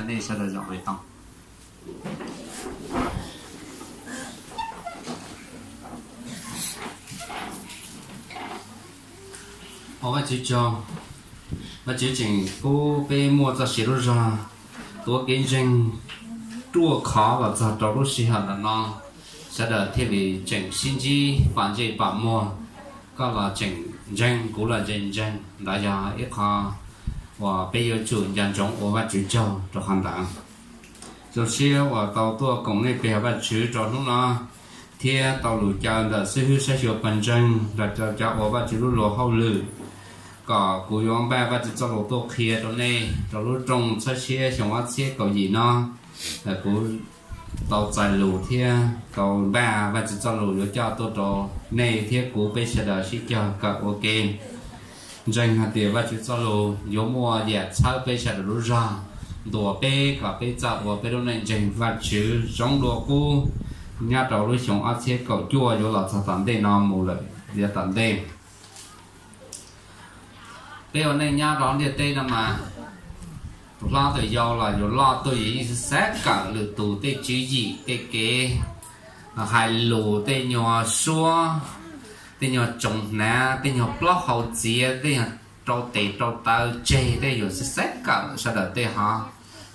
nej sawv daws zaum ua tau. Ua Vajtswv tsaug, Vajtswv tseem pub peb muaj txoj sia lub zog tuav kev ntseeg ruaj khov los txog rau lub sij hawm ntawm no. Sawv daws thiaj li tseem sib ntsib pom ntsej pom muag, koj los tseem ntseeg, kuv los tseem ntseeg, ntawd yog ib qho uas peb yuav tsum nco ntsoov ua Vajtswv tsaug rau qhov ntawd. Zoo siab uas tau tuaj koom nej pe hawm Vajtswv rau hnub no, thiab tau lus caw ntawm xib hwb saib xyuas pawg ntseeg los rau cov ua Vajtswv lub luag hauj lwm, kom kuv yuav npaj Vajtswv txoj lus tuaj qhia rau nej rau lub rooj txhawb siab xyoo ob txhiab kaum yim no. Kuv tau txais lus thiab tau npaj Vajtswv txoj lus yuav coj tuaj rau nej thiab kuv peb sawv daws sib cog kawm ua ke. Ntseeg hais tias Vajtswv txoj lus yuav muaj yam txhawb peb sawv daws lub zog, ntuas peb kom peb txawj ua peb lub neej ntseeg Vajtswv zoo dua qub nyob rau lub xyoo ob txhiab kaum cuaj yuav los txog tom ntej no mus lawm yav tom ntej. Peb ua neej nyob rau ntiaj teb no mas, tus hlob tus yau los yus loj tuaj yus yeej xav kawm lwm tus tej tswv yim tej kev hais lus, tej nyuag suab, tej nyuag tsoov hnav, tej nyuag plaub hau txiav, tej nyuag rau tes rau taw tseg, tej yus xav kawm sawv daws tej hov,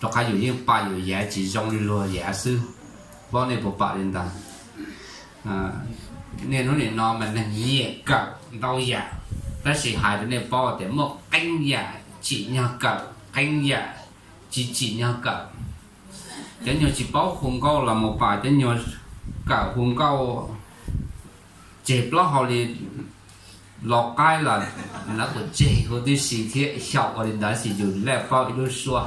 rau qhov yus yeej pom yus yav tsis zoo li luag yav xwb. Paub nej puas pom li ntawd? Niaj hnub nim no mas neeg nyiam kawm ntau yam, tab sis hais rau nej paub tias muaj qee yam tsim nyog kawm, qee yam tsis tsim nyog kawm. Cov nyuag tsis paub hu nkauj los mus pom cov nyuag kawm hu nkauj tseg plaub hau li los qaib los lawv kuj tseg huv tib si thiab, xyaum ua li ntawd xwb yus laj paub ib lub suab.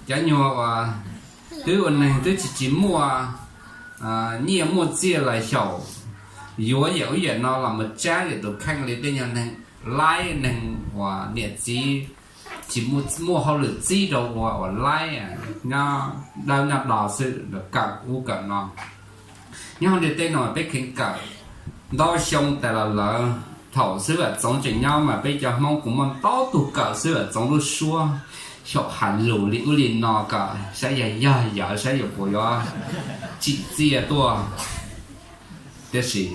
Cov nyuag uas twb ua neeg twb tsis tsis muaj nyiaj muaj txiaj los xyaum yuav yam ub yam no los mus tsab yus tus kheej li tej nyuag neeg laib, neeg uas niam txiv tsis muaj hauj lwm txib rau ua uas laib, nyob dawb nyob do xwb, kawm ub kawm no. Nyob hauv ntiaj teb no peb kheev kawm ntau xyoo tas los lawm. Thaum xib hwb Vam Txoov tseem nyob mas peb cov Hmoob kuj muaj ntau tug kawm xib hwb Vam Txoov lub suab, xyaum hais lus li ub li no kom saib yog yog yawm saib yuav puas yuav tsim txiaj tuaj. Tiam sis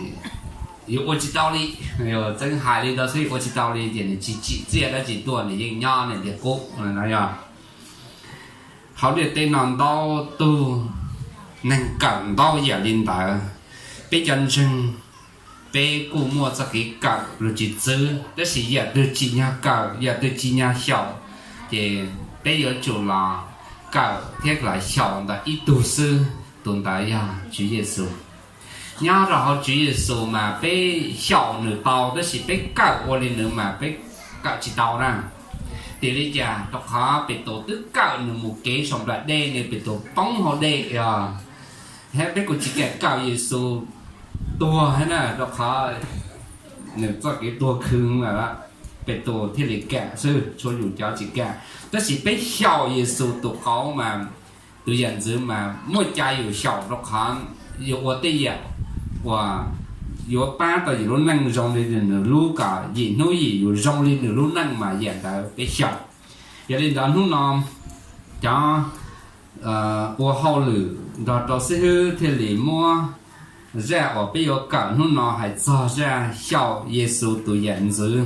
yus ua tsis tau li, yus txeev hais li ntawd xwb yus ua tsis tau li ces nws tsis tsim txiaj dab tsi tuaj, nws yeej nyob nws li qub no yog. Hauv ntiaj teb no ntau tug neeg kawm ntau yam li ntawd. Peb cov ntseeg, peb kuj muaj txoj kev kawm luag tsis txwv, tab sis yam twg tsim nyog kawm, yam twg tsim nyog xyaum, ces peb yuav tsum los kawm thiab los xyaum ntawm ib tug xwb, tus ntawd yog Tswv Yexus. Nyob rau hauv Tswv Yexus mas peb xyaum nws tau, tab sis peb kawm ua li nws mas peb kawm tsis tau na. Tiam li cas? Rau qhov Petus twb kawm nws mus kev saum nplaim dej, nws Petus poob hauv dej os. Thiab peb kuj tsis kam kawm Yexus tuag thiab na, rau qhov nws txoj kev tuag khwv lawm, Petus thiaj li kam xwb, tshuav yus cov tsis kam. Tab sis peb xyaum Yexus tus qauv mas, tus yam ntxwv mas muaj cai yus xyaum rau qhov yus ua tej yam uas yuav pab tau yus lub neej zoo li nws lub, kom yim hnub yim yus zoo li nws lub neej mas yam ntawd peb xyaum. Yog li ntawd hnub no cov ua hauj lwm nrog rau xib hwb thiaj li muab zaj uas peb yuav kawm hnub no hais txog zaj xyaum Yexus tus yam ntxwv.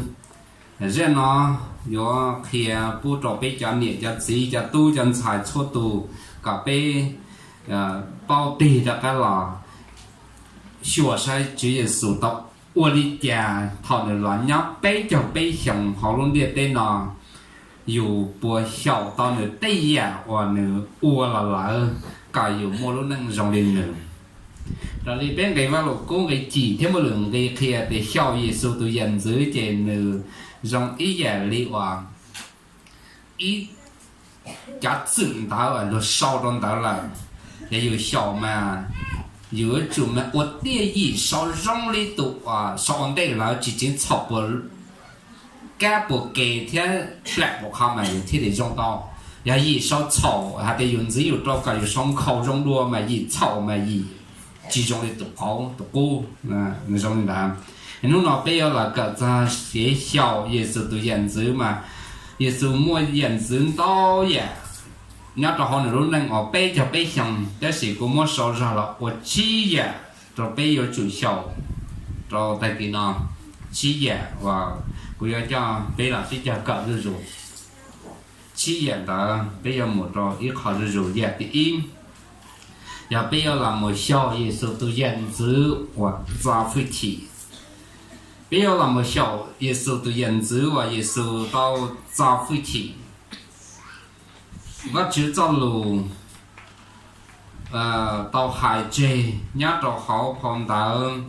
Zaj no yuav qhia pub rau peb cov niam cov txiv cov tub cov ntxhais txhua tus kom peb paub tig rov qab los xyuas saib Tswv Yexus tau ua li cas thaum nws los nyob peb caug peb xyoos hauv lub ntiaj teb no, yus puas xyaum tau nws tej yam uas nws ua los lawm kom yus muaj lub neej zoo li nws. Raws li peb nqe Vajluskub nqe cim thiab muaj lwm nqe qhia tias xyaum Yexus tus yam ntxwv ces nws zoo ib yam li uas ib cov txwm ntawv luag sau rau ntawd lawm. Yog yus xyaum mas yus yuav tsum mas ua tiaj yim sau zoo li tus uas sau ua ntej lawm, tsis tseev txhaum puas kab puas ke thiab plam puas qho mas yus thiaj li zoo tau. Yog yim sau txhaum hais tias yus ntxiv yus rau kom yus sau nkhaus zoo dua mas yim txhaum mas yim tsis zoo li tus qauv tus qub. Nws zoo li ntawd. Hnub no peb yuav los kawm txog kev xyaum Yexus tus yam ntxwv mas Yexus muaj yam ntxwv ntau yam. nyob rau hauv nws lub neej uas peb caug peb xyoos, tab sis kuv muab sau zog los ua tsib yam rau peb yuav tsum xyaum rau tag kis no. Tsib yam uas kuv yuav coj peb los sib cog kawm zuj zus. Tsib yam ntawd peb yuav mus rau ib qho zuj zus. Yam thib ib, yog peb yuav los mus xyaum Yexus tus yam ntxwv uas txo hwj chim. Peb yuav los mus xyaum Yexus tus yam ntxwv uas Yexus tau txo hwj chim. Vajtswv txoj lus tau hais tseg nyob rau hauv phau ntawv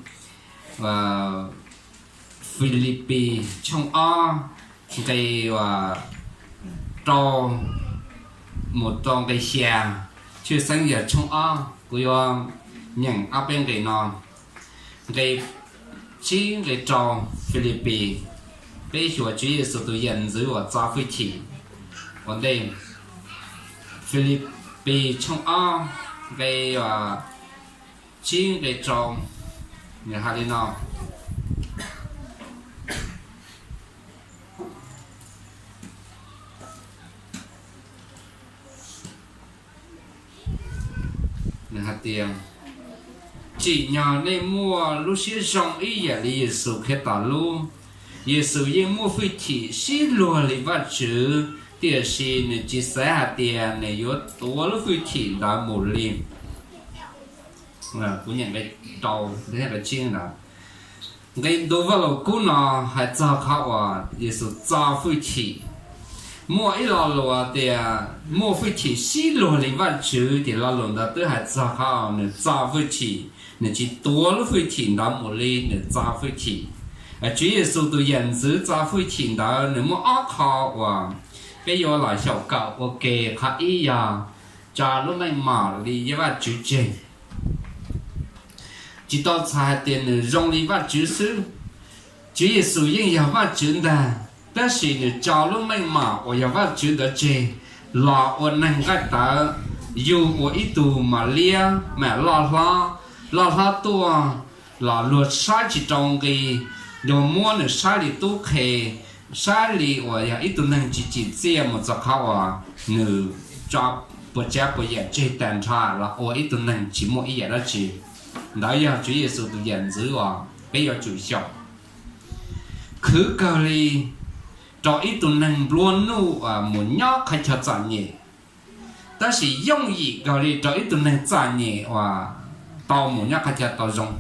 Filipis tshooj ob nqe rau mus rau nqe xya, tshwj xeeb yog tshooj ob, kuv yuav nyeem ob peb nqe no. Nqe tsib nqe rau, Filipis, peb xyuas Tswv Yexus tus yam ntxwv uas txo hwj chim ua ntej. Filipis tshooj ob nqe tsib nqe rau, nws hais li no. Nws hais tias, tsim nyog nej muaj lub siab zoo ib yam li Yexus Khetos lub. Yexus yeej muaj hwj chim sib luag li Vajtswv, tiam sis nws tsis xav hais tias nws yuav tuav lub hwj chim ntawd mus li. Nqe ntu Vaj Lus Kub no hais txog qhov uas Yexus txo hwj chim. Muaj ib lo lus tias muaj hwj chim sib luag li Vajtswv, ces lo lus ntawd twb hais txog qhov nws txo hwj chim, nws tsis tuav lub hwj chim ntawd mus li, nws txo hwj chim. Tswv Yexus tus yam ntxwv txo hwj chim ntawd nws muaj ob qho uas peb yuav los xyaum kawm ua ke. Qhov ib yog tso lub meej mom li Vajtswv tseg. Tsis tau txhais hais tias nws zoo li Vajtswv xwb. Tswv Yexus yeej yog Vajtswv ntag, tab sis nws tso lub meej mom uas yog Vajtswv ntawd tseg los ua neeg nqaij tawv, yug ua ib tug mos liab mam loj hlob, loj hlob tuaj los luag saib tsis rau nqi, luag muab nws saib li tub qhe, saib li uas yog ib tug neeg tsis tsim txiaj mus txog qhov uas nws tso puas tsav puas yam tseg tag nrho los ua ib tug neeg tsis muaj ib yam dab tsi. Ntawd yog Tswv Yexus tus yam ntxwv uas peb yuav tsum xyaum. Khwv kawg li rau ib tug neeg nplua nuj uas mus nyob qhov chaw txom nyem, tab sis yooj yim kawg li rau ib tug neeg txom nyem uas tau mus nyob qhov chaw tau zoo.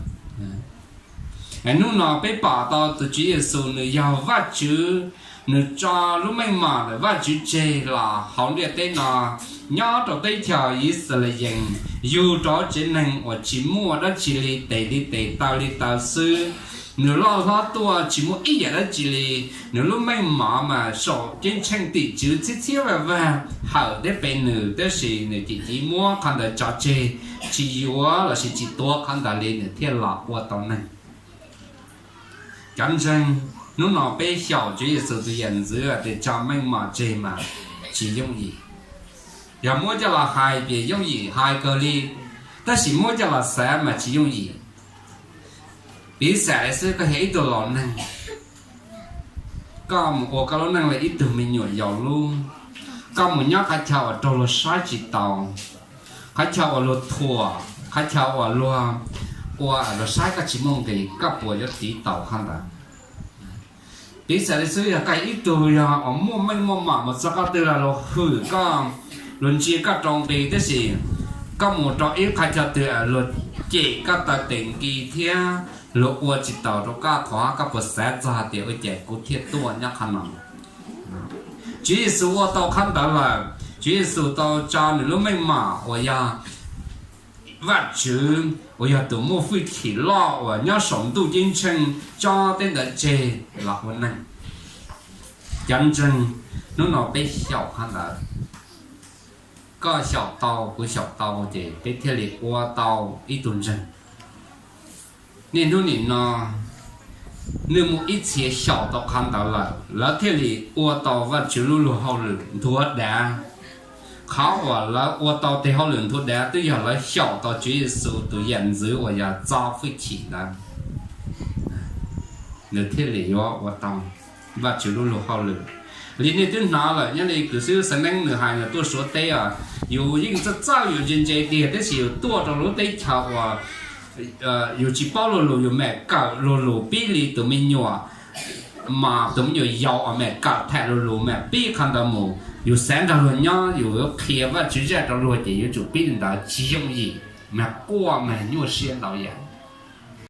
Hnub no peb pom tau tus Tswv Yexus nws yog Vajtswv, nws tso lub meej mom ntawm Vajtswv tseg los hauv ntiaj teb no, nyob rau teb chaws Yixalayees, yug rau tsev neeg uas tsis muaj dab tsi li, tes li tes, taw li taw xwb. Nws loj hlob tuaj tsis muaj ib yam dab tsi li, nws lub meej mom mas saum ceeb tsheej tim tswv txhib txhib vaj vag hawm thiab pe nws, tab sis nws cim civ muab qhov ntawd tso tseg, tsis yuav lossis tsis tuav qhov ntawd li nws thiaj los ua tau neeg. Cov ntseeg, hnub no peb xyaum Tswv Yexus tus yam ntxwv tias tso meej mom tseg mas tsis yooj yim. Yog muab coj los hais ces yooj yim hais kawg li, tab sis muab coj los xav mas tsis yooj yim. Piv xam li xwb, koj yog ib tug laus neeg, koj mus ua koj lub neej li ib tug me nyuam yaus lub, koj mus nyob qhov chaw uas raug luag saib tsis taus, qhov chaw uas luag thuam, qhov chaw uas luag ua luag saib koj tsis muaj nqis, koj puas yuav tiv taus qhov ntawd? Piv xam li xwb, yog koj ib tug yog uas muaj meej muaj mom mus txog qhov twg los luag hwm koj, luag ntsia koj rau nqi, tab sis koj mus rau ib qhov chaw twg luag cem koj taw tes nqi thiab luag ua tsis taus rau koj, thov koj puas xav txog hais tias ua cas kuv thiaj tuaj nyob qhov no? Tswv Yexus ua tau qhov ntawd lawm. Tswv Yexus tau tso nws lub meej mom uas yog Vajtswv uas yog tus muaj hwj chim loj uas nyob saum ntuj ceeb tsheej tso tej ntawd tseg los ua neeg. Cov ntseeg, hnub no peb xyaum qhov ntawd. Koj xyaum tau, kuv xyaum tau, ces peb thiaj li ua tau ib tug ntseeg. Niaj hnub nim no, nws muaj ib txhia xyaum tau qhov ntawd lawm, lawv thiaj li ua tau Vajtswv lub luag hauj lwm nthuav dav. Qhov uas lawv ua tau tes hauj lwm nthuav dav twb yog lawv xyaum tau Tswv Yexus tus yam ntxwv uas yog txo hwj chim ntawd, nws thiaj li yuav ua tau Vajtswv lub luag hauj lwm. Li nej twb hnov lawm, nyob li kwv xib Xeeb Neeb nws hais nws tuaj Suav teb os, yus yeej txawj txawj yus ntse ntse tiag, tab sis yus tuaj rau lub teb chaws uas yus tsis paub luag lus, yus mam kawm luag lus pib li tus me nyuam, mas tus me nyuam yaus uas mam kawm tham luag lus mam pib qhov ntawd mus, yus xav nrog luag nyob, yus qhia Vajtswv zaj rau luag ces yuav tsum pib li ntawd, tsis yooj yim, mas quaj mas nyuaj siab ntau yam.